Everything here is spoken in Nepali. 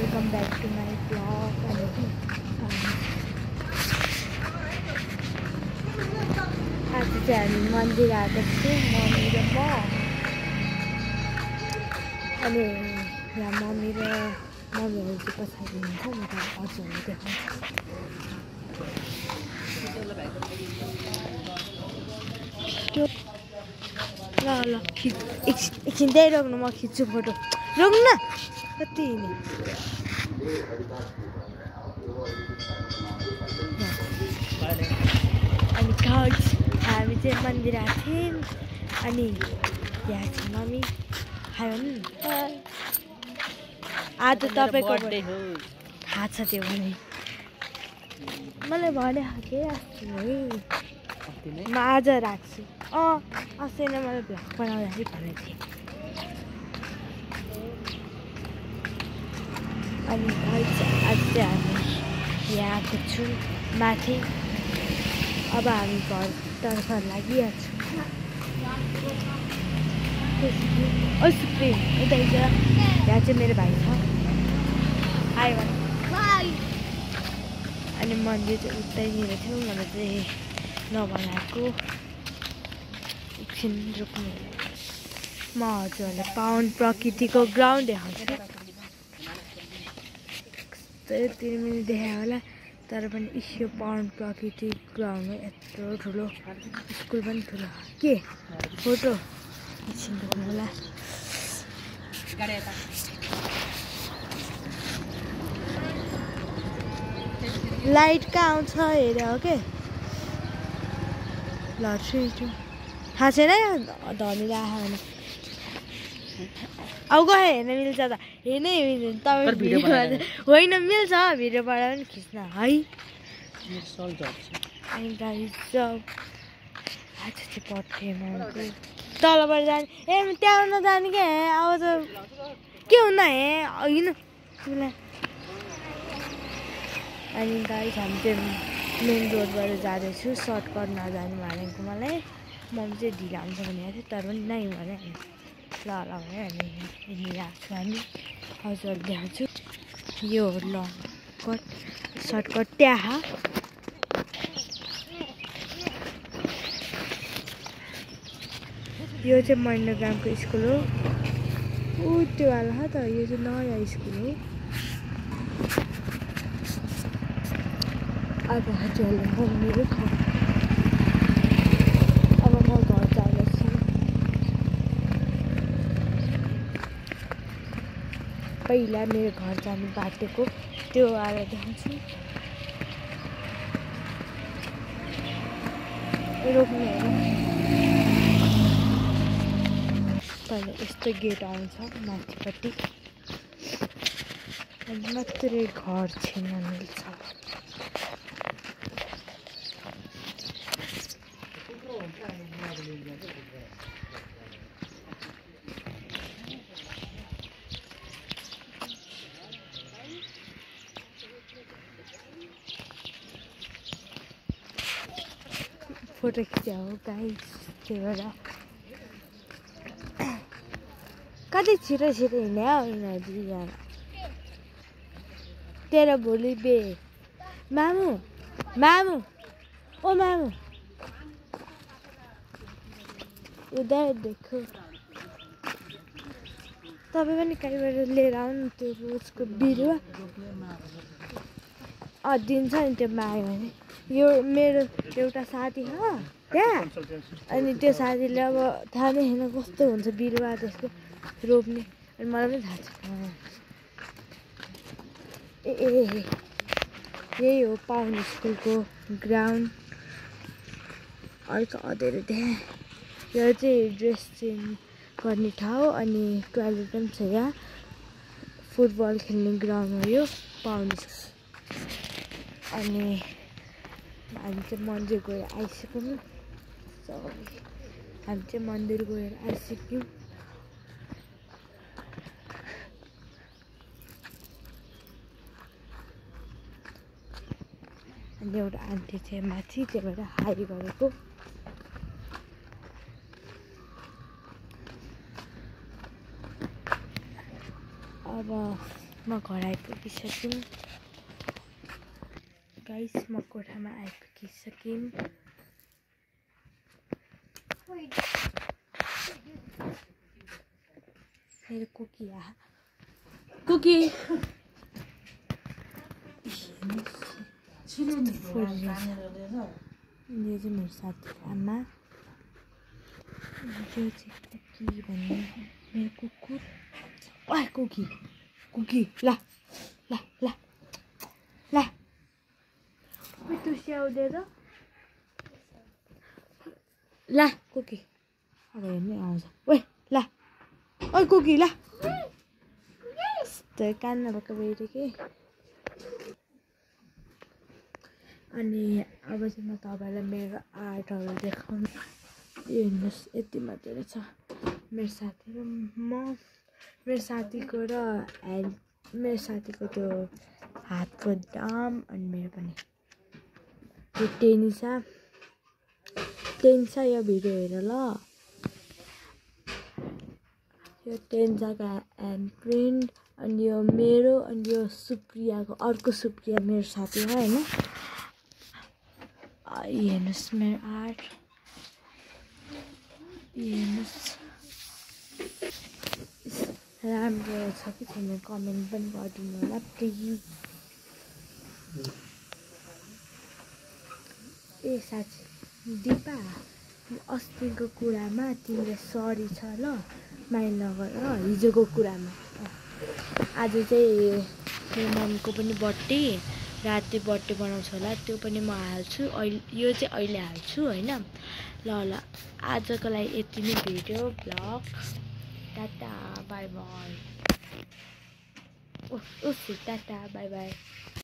Welcome back to my blog. आज चाहिँ हामी मन्दिर आएको छौँ, मम्मी र म। अनि यहाँ मम्मीहरू चाहिँ पछाडि हुनुहुन्छ, म त हजुरहरू देखाउँछु। ल ल एकछिन त्यही रोक्नु, म खिच्छु फोटो। रोक्नु न कति अनि गाइस हामी चाहिँ मन्दिर आएको थियौँ। अनि यहाँ छ मम्मी। हाय भन्नु नि। आज तपाईँको बर्थडे हो, थाहा छ त्यो भने। मलाई भने के अस्ति है म आज राख्छु। अस्ति नै मलाई भ्लग बनाउँदाखेरि भनेको थिएँ। अनि आज चाहिँ हामी यहाँ आएको छु माथि। अब हामी घरतर्फ लागिहाल्छौँ। सुप्रिम यता यहाँ चाहिँ मेरो भाइ छ। हाय भाइ। अनि मन्दिर चाहिँ उतैनिर थियो, मलाई चाहिँ नबनाएको। एकछिन रोक्नु, म हजुरहरूलाई पाउन्ड प्रकृतिको ग्राउन्ड देखाउँछु। 3 मिनट देखायो होला, तर पनि यो पाउन्ड प्रकृति ग्राउन्ड हो। यत्रो ठुलो स्कुल पनि ठुलो। के फोटो एकछिन रोक्नु होला। लाइट कहाँ आउँछ हेरे हो के। ल 3 2 थाहा छैन धनीले आयो भने। अब गयो हेर्न मिल्छ त हेर्नै मिल्छ। तपाईँ होइन मिल्छ भिडियोबाट पनि खिच्न है। अनि गाइस आज चाहिँ बर्थडेमा तलबाट जाने। त्यहाँ नजाने क्या अब त के हुन्न होइन तिमीलाई। अनि गाइस हामी चाहिँ मेन रोडबाट जाँदैछु, सर्टकट नजानु भनेको मलाई। मम्मी चाहिँ ढिला हुन्छ भनेको थियो, तर पनि नै भने ल भने हामी यहीँ आएको छु। हामी हजुरहरू देखाउँछु। यो हो लङ कट सर्टकट त्यहाँ। यो चाहिँ मण्डग्रामको स्कुल हो। त्यो वाला हो त, यो चाहिँ नयाँ स्कुल हो। अब हजुरहरूले मम्मीहरू अब म घर जाँदैछु। पहिला मेरो घर जाने बाटोको त्यो वाला देखाउँछु। रोक्नु होला। पहिला यस्तो गेट आउँछ माथिपट्टि, अनि मात्रै घर छिर्न मिल्छ। फोटो खिच्यो हो गाइस, त्यही भएर कति छिटो हिँड्यो हौ यिनीहरू दुईजना। तेरो भोलि बे मामु मामु ओ मामु उधर देखो। तपाईँ पनि कहीँबाट लिएर आउनु त्यो रोजको बिरुवा। दिन्छ नि त्यो माग्यो भने। यो मेरो एउटा साथी छ त्यहाँ, अनि त्यो साथीले अब थाहा नै छैन कस्तो हुन्छ बिरुवा त्यसको रोप्ने। अनि मलाई पनि थाहा छ। यही हो पाउन्ड स्कुलको ग्राउन्ड। अलिक अँध्यारो त्यहाँ। यो चाहिँ ड्रेस चेन्ज गर्ने ठाउँ, अनि टोयलेट पनि छ यहाँ। फुटबल खेल्ने ग्राउन्ड हो यो पाउन्ड। अनि हामी चाहिँ मन्दिर गएर आइसक्यौँ। हामी चाहिँ मन्दिर गएर आइसक्यौँ। अनि एउटा आन्टी चाहिँ माथि, त्यही भएर हाई गरेको। अब म घर आइपुगिसकेँ गाइस, म कोठामा आइपुगिसकेँ। मेरो कुकी कुकी यो चाहिँ मेरो साथीको आमा, यो चाहिँ कुकी भन्ने मेरो कुकुर। ओए कुकी कुकी ला ला ला ला तँ स्याउँदै र ला कुकी अब हेर्नै आउँछ। ओए ला ओए कुकी ला यस्तो कान नभएको बेरी के। अनि अब चाहिँ म तपाईँलाई मेरो आर्टहरू देखाउनु। हेर्नुहोस् यति मात्रै रहेछ। मेरो साथी र म, मेरो साथीको र मेरो साथीको त्यो हातको दाम अनि मेरो पनि यो टेन्सा यो भिडियो हेर ल। यो टेन्साको ह्यान्ड प्रिन्ट अनि यो मेरो अनि यो सुप्रियाको, अर्को सुप्रिया मेरो साथी हो होइन। हेर्नुहोस् मेरो आर्ट, हेर्नुहोस् राम्रो छ कि छैन कमेन्ट पनि गरिदिनु होला प्लिज। ए साथी दिपा, अस्तिको कुरामा तिमीले सरी छ ल, माइन्ड नगर ल। हिजोको कुरामा आज चाहिँ मेरो मम्मीको पनि बर्थडे, राति बर्थडे बनाउँछ होला, त्यो पनि म हाल्छु। यो चाहिँ अहिले हाल्छु होइन। ल ल आजको लागि यति नै video blog. Tata bye by. Tata bye by.